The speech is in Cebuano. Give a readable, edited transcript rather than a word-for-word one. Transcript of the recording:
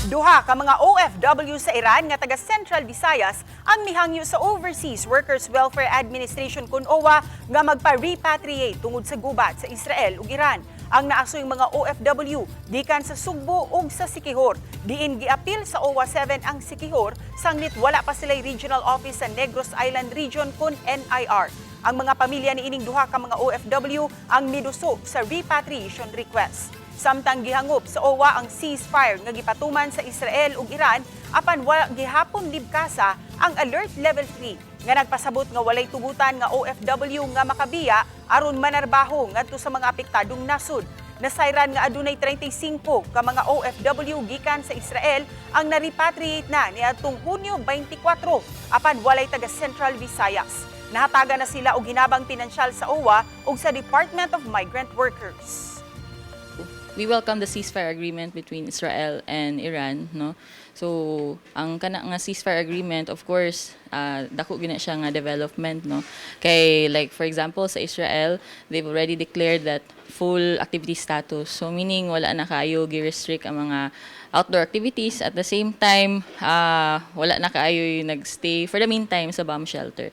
Duha ka mga OFW sa Iran nga taga Central Visayas ang mihangyo sa Overseas Workers Welfare Administration kun OWWA nga magpa-repatriate tungod sa gubat sa Israel ug Iran. Ang naasoy mga OFW gikan sa Sugbo ug sa Siquijor. Diin giapil sa OWWA 7 ang Siquijor sanglit wala pa sila'y regional office sa Negros Island Region kun NIR. Ang mga pamilya niining duha ka mga OFW ang miduso sa repatriation request. Samtang gihangop sa OWWA ang ceasefire nga gipatuman sa Israel ug Iran, apan wala gihapon libkasa ang alert level 3 nga nagpasabot nga walay tugutan nga OFW nga makabiya aron manarbaho ngadto sa mga apektadong nasud. Nasayran nga adunay 35 ka mga OFW gikan sa Israel ang na-repatriate na niadtong Hunyo 24, apan walay taga Central Visayas. Nahatagan na sila og hinabang pinansyal sa OWWA ug sa Department of Migrant Workers. We welcome the ceasefire agreement between Israel and Iran, no? So ang kana nga ceasefire agreement, of course, dako gyud na siya nga development, no? Kay like for example, sa Israel, they've already declared that full activity status, so meaning wala na kaayo gi-restrict ang mga outdoor activities. At the same time, wala na kaayo yung nagstay for the meantime sa bomb shelter.